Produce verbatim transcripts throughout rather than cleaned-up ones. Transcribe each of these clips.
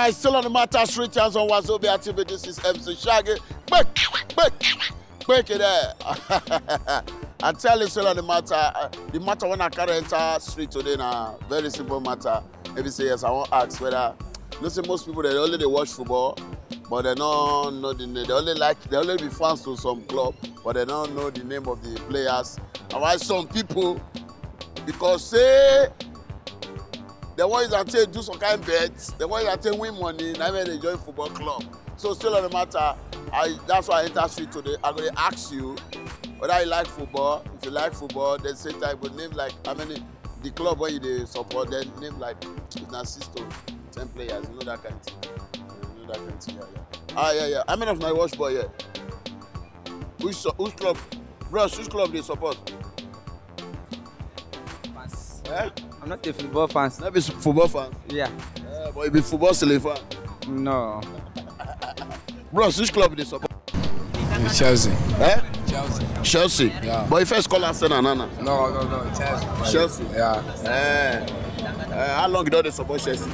I still on the matter, street chance on Wazobia T V. This is M C Shaggy. Quick, quick, quick it there. I tell you, still on the matter. Uh, the matter when I carry enter street today na very simple matter. If you say yes, I wan ask whether you know say most people they only they watch football, but they don't know the name. They only like they only be fans to some club, but they don't know the name of the players. And why some people because say the ones that take do some kind bets, the ones that take win money, na im dey join football club. So still on the matter, I that's why I enter street today. I go dey ask you whether you like football. If you like football, then same time go name like how many the club where you dey support, then name like if na six to ten players, you know that kind of thing. You know that kind of thing, yeah, yeah. Ah, yeah, yeah. How many of my watch ball here? Which su- which club? Bros, which club dey support? Fans. Eh? I'm not a football fan. Not be s- football fan. Yeah. Yeah, but you be football silly fan. No. Bros, which club dey support? Chelsea. Eh? Chelsea. Chelsea. Yeah. But you first call Arsenal, nana. No, no, no. Chelsea. Chelsea. Yeah. Eh. Eh, how long you don dey support Chelsea?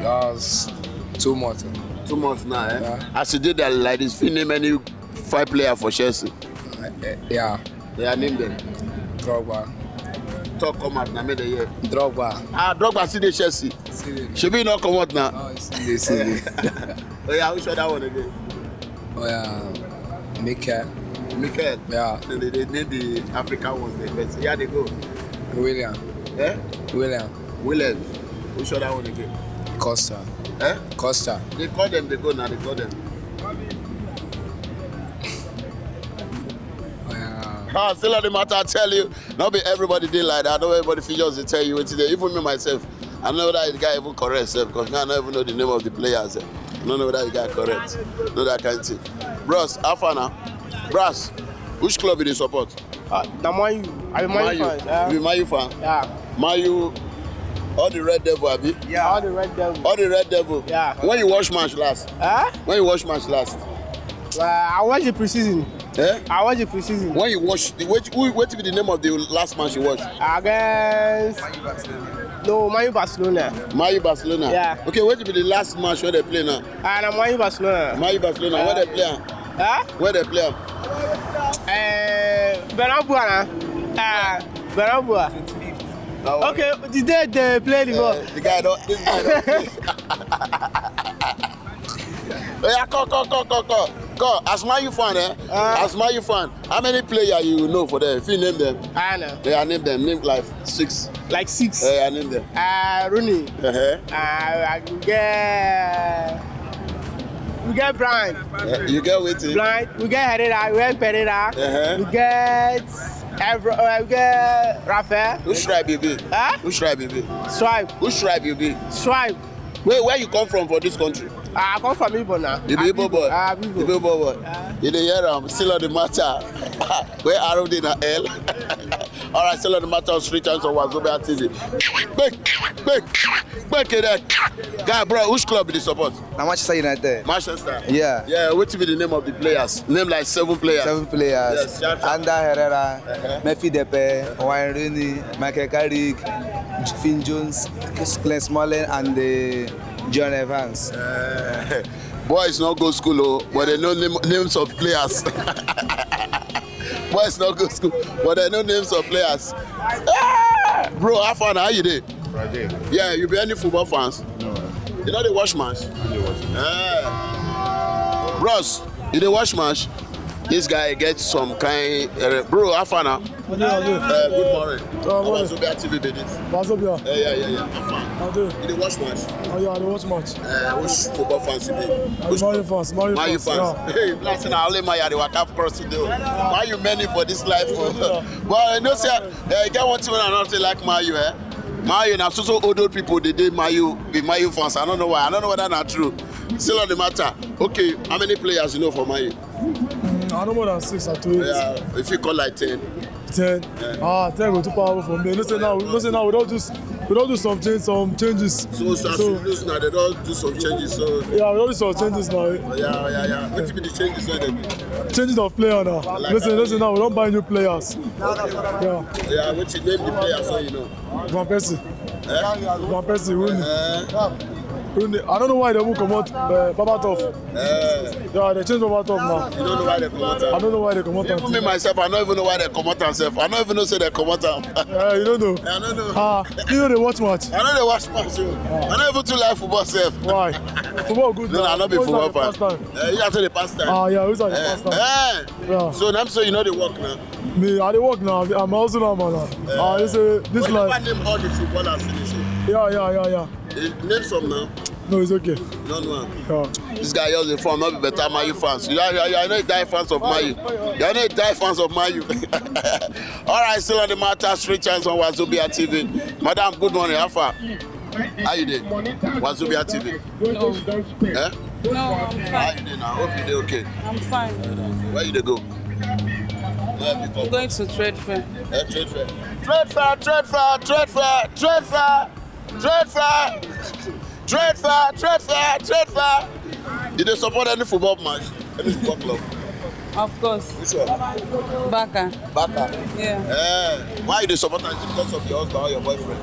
That's two months. Two months now, eh? Yeah. As you dey there like this, fit name any five player for Chelsea. Eh, eh, yeah. Yeah, name them. Drogba. Talk come out na make dem hear. Drogba. Ah, Drogba still dey Chelsea. See. Shebi you no comot na? Oh, see, see. Oh yeah, which other one again? Oh, yeah. Mikel. Mikel. Yeah. And they, they name the African ones dey first. Yeah, they go. William. Eh? William. William. Which other one again? Costa. Eh? Costa. They call them, they go now, they call them. Oh, yeah. Ah, still on the matter, I tell you. Not be everybody dey like that. Not everybody fit just dey tell you wetin dey. Even me myself, I know that the guy even correct sef because me I no even know the name of the players. Eh. I no know whether the guy correct. Know that kind of thing. Bros, how far now? Bros, which club you dey support? Uh, na Man U. I be Man U fan. You Yeah. be Man U fan? Yeah. Man U, all the Red Devil, abi? All the Red Devil. All the Red Devil. Yeah. When you watch match last? Huh? When you watch match last? Uh, I watch the preseason. Eh? I watch the preseason. When you watch, the- what, who, what be the name of the last match you watch? Against no Man U Barcelona. Man U Barcelona. Yeah. Okay, what be the last match where they play now? And I'm Man U Barcelona. Man U Barcelona. Where they play? Am? Huh? Where they play? Am? Uh, Bernabeu na. Uh, Bernabeu. That one. Okay, the day they play the ball. Uh, the guy don't. This guy don't. Oh yeah, come, come, come, come, come. Come, as Man U fan, eh? Uh, as Man U fan, how many player you know for them? If you name them, I know. yeah, name them. Name like six. Like six. Yeah, name them. Uh, Rooney. Uh-huh. Uh, we get we get Brand. Uh, you get waiting. Brand. We get Herrera. We get Pereira. Uh-huh. We get Evra. Uh, we get Rafael. Which tribe you be? Huh? Which tribe you be? Stripe. Which tribe you be? Stripe. Where, where you come from for this country? I come from Igbo now. You be Igbo boy. Ah, You Igbo. be Igbo boy. Ah. You dey hear am? Still on the matter. Where are they na L? All right, still on the matter of street chance on Wazobia T V. Quick, quick, quick, quick, quick. Guy, bro, which club do you support? Na Manchester United. Manchester. Yeah. Yeah, what be the name of the players? Name like seven players. Seven players. Yes, shout out. Ander Herrera, Uh-huh. Memphis Depay, Wayne Rooney, Michael Carrick, Finn Jones, Glenn Smalling, and uh, John Evans. Uh, boys no go school, oh, but they know name, names of players. Boys no go school, but they know names of players. Ah! Bro, how far now? How you dey? Yeah, you be any football fans? No. You know they watch match? Eh. Bros, you dey watch match? This guy get some kind. Uh, bro, how far now? Uh, good morning. Oh, morning. Wazobia T V be this. Wazobia. Yeah, yeah, yeah, yeah. How far? I do. You dey watch match? Oh, yeah, I dey watch match. Uh, which football fans you be? I'm Mayu fans. Mayu Mayu fans. fans. Yeah. Hey, blessing na only Mayu dey waka cross today. Mayu many for this life. Oh. But I know say uh, e get one thing wey I no say like Mayu, eh? Mayu na so so old old people dey dey Mayu be Mayu fans. I don't know why. I don't know whether na true. Still on the matter. Okay, how many players you know for Mayu? Mm, I know more than six at least. Yeah, if you call like ten. Ten. Ah, ten go too powerful for me. You know say now, you know say now we don do s- we don do some change some changes. So, so, as you lose now, they don do some changes. So, Yeah, we don do some changes now. yeah, yeah, yeah. What be the changes wey dem do? Changes of player now. You know say, you know say now we don buy new players. Yeah. Yeah, what you name the players so you know? Van Persie. Eh? Van Persie, Rooney. Eh? I don't know why they even comot uh, Baba Top. Yeah, they change Baba Top now. You don't know why they comot am? I don't know why they comot am. Even me myself, I don't even know why they comot am sef. I don't even know say they comot am. Yeah, you don't know. I don't know. Ah, you know they watch match. I know they watch match o. I don't even too like football sef. Why? Football good. No, no, I no be football fan. Eh, you have to the pastime. Ah, yeah, who's at the pastime? Eh. Yeah. So now, so you know the work now. Me, I dey work now. I'm also now, man. Ah, you say this life. But you never name all the footballers finish. Yeah, yeah, yeah, yeah. Eh, name some now. No, it's okay. No, no. Yeah. This guy just dey form, not be better Man U fans. You are, you are, you are not die fans of Man U. You are not die fans of Man U. All right, still on the matter, straight chance on Wazobia T V. Madam, good morning. How far? How you dey? Wazobia T V. No. Eh? No, I'm fine. How you dey now? Hope you dey okay. I'm fine. Where you dey go? Where you dey go? I'm going to trade fair. Eh, trade fair. Trade fair, trade fair, trade fair, trade fair, trade fair, trade fair, trade fair, trade fair. You dey support any football match? Any football club? Of course. Which one? Barca. Barca. Yeah. Eh, why you dey support am? Is it because of your husband or your boyfriend?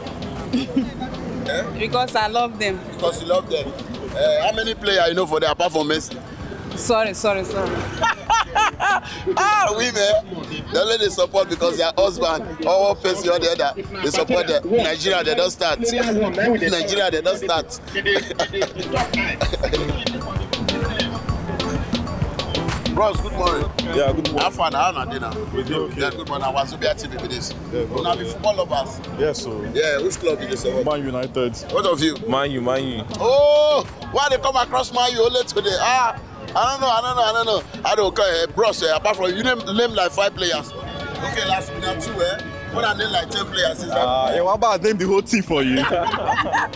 Eh? Because I love them. Because you love them. Eh, how many players you know for there apart from Messi? Sorry, sorry, sorry. Ah, women. They only dey support because their husband or one person or the other. They support them. Nigeria, they don't start. Nigeria, they don't start. Bros, good morning. Yeah, good morning. How far now? How na dey now? We dey okay. Yeah, good morning. Wazobia T V be this. Yeah, good morning. Una be football lovers? Yes, so. Yeah, which club you dey support? Man United. What of you? Man U, Man U. Oh, why they come across Man U only today? Ah, I don't know, I don't know, I don't know. I don't care. Eh, bros, eh, apart from you name, name like five players. Okay, last minute two, eh? When I name like ten players, is that? Uh, yeah, what about name the whole team for you? Yeah,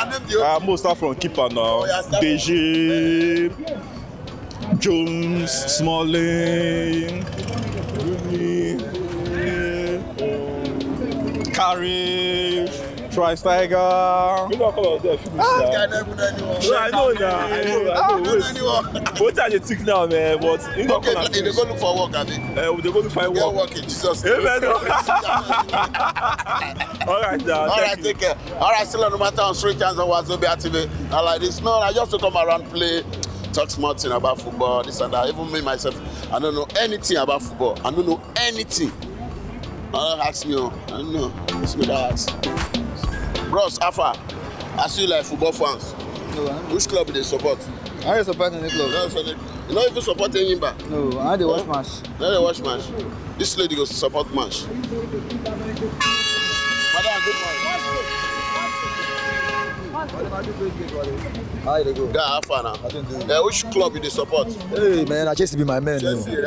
name the whole uh, most start from keeper now. Oh, yeah, start from Deji, Jones, Smalling, Rooney, Carrick, Schweinsteiger. You know, come out there, finish. Ah, this guy never know anyone. No, I know now. I know, I know. Wait. What are they think now, man? But you know, okay, come out, they go look for work, abi? Uh, they go look for work. Work in Jesus' name. Amen. All right, now. All right, take care. All right, still on the matter on Straight Chance on Wazobia T V. I like this. No, I just to come around, play, talk small thing about football, this and that. Even me myself, I don't know anything about football. I don't know anything. Don't ask me. Oh. I don't know. Ask me that. Bros, how far? I see you like football fans. No, I don't. Which club do they support? I don't support any club. You don't support, you don't even support Enyimba? No, I dey watch match. No dey watch match. This lady go support match. Madam, good morning. How you dey go? Guy, how far now? Nothing do. Uh, which club you dey support? Hey, man, I just be my man. Chelsea, man.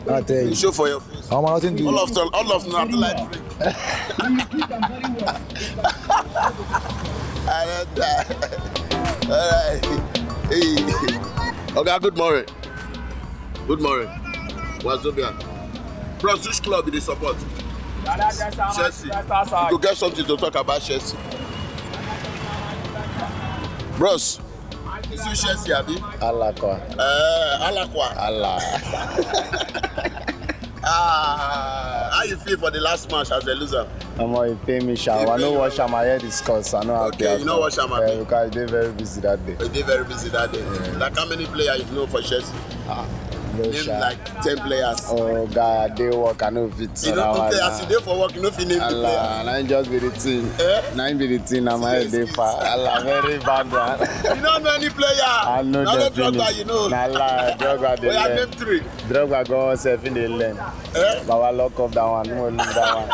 I tell you. You show for your face. I'm nothing do. All of them, all of them have to like drink. I don't die. All right. Hey. Okay, good morning. Good morning. Wazobia. Bros, which club you dey support? Chelsea. You go get something to talk about Chelsea. Bros, you see Chelsea, abi? Alakwa. Uh, Alakwa. Allah. Ah, how you feel for the last match as a loser? Omo, e pain me sha. I no watch am, I hear the scores. I no happy. Okay, you no watch am, abi? Yeah, because I dey very busy that day. You dey very busy that day. Yeah. Like how many players you know for Chelsea? Ah, no. Name sha. Like ten players. Oh, guy, I dey work, I no fit. You no fit play as you dey for work, you no fit name the players. Allah, na just be the thing. Eh? Na be the thing, na my head dey far. Allah, very bad one. You no know any player. I know. Na only Drogba you know. Na lie, Drogba dey learn. Oya, name three. Drogba go on sef, he dey learn. Eh? Baba lock up that one, no leave that one.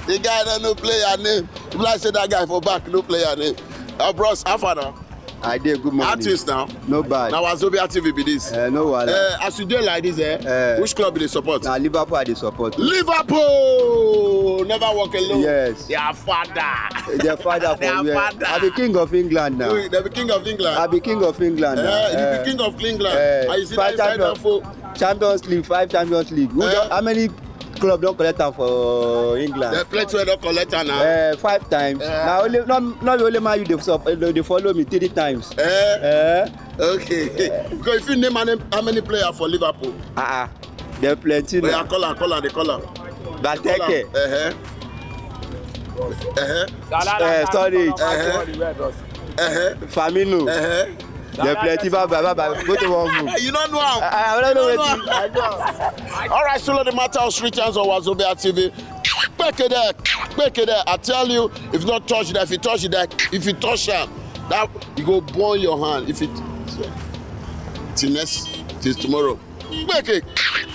The guy don't know player name. If I say that guy for back, no player name. Uh, bros, how far now? I dey, good morning. Artist now. No bad. Now Wazobia T V be this. Eh, no wahala. Eh, as you dey like this, eh, eh, which club you dey support? Na Liverpool I dey support. Liverpool! Never walk alone. Yes. Their father. Their father for where? Their father. I be king of England now. Wait, they be king of England? I be king of England now. Eh, you be king of England. Eh, and you see that inside that four. Champions League, five Champions League. Who don, how many club don collect am for England? The players wey don collect am now. Eh, five times. Eh. Na only, no, no be only Man U dey sup-, dey, dey follow me three times. Eh? Eh? Okay. Because if you name how many, how many players for Liverpool? Ah, ah. Dem plenty now. Oya, call am, call am, dey call am. Benteke. Uh-huh. Uh-huh. Eh, Sturridge. Uh-huh. Uh-huh. Famino. Uh-huh. Dem plenty bye bye bye bye. Go to one room. You don't know how. I I don't know You wetin. don't I know. All right, still on the matter of street hands on Wazobia T V. Back it there, back it there. I tell you, if not touch that, if you touch that, if you touch am, that you go burn your hand. If it till next, till tomorrow. Back it.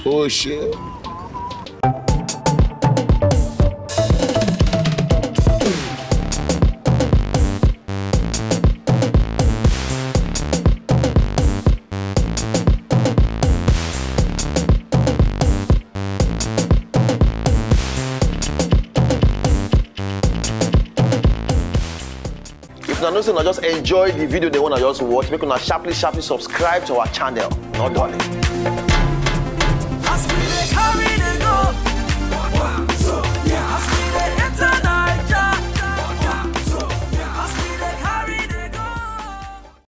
Oh shit. If una know say una just enjoy the video dem wey una just watch, make una sharply sharply subscribe to our channel. No dulling.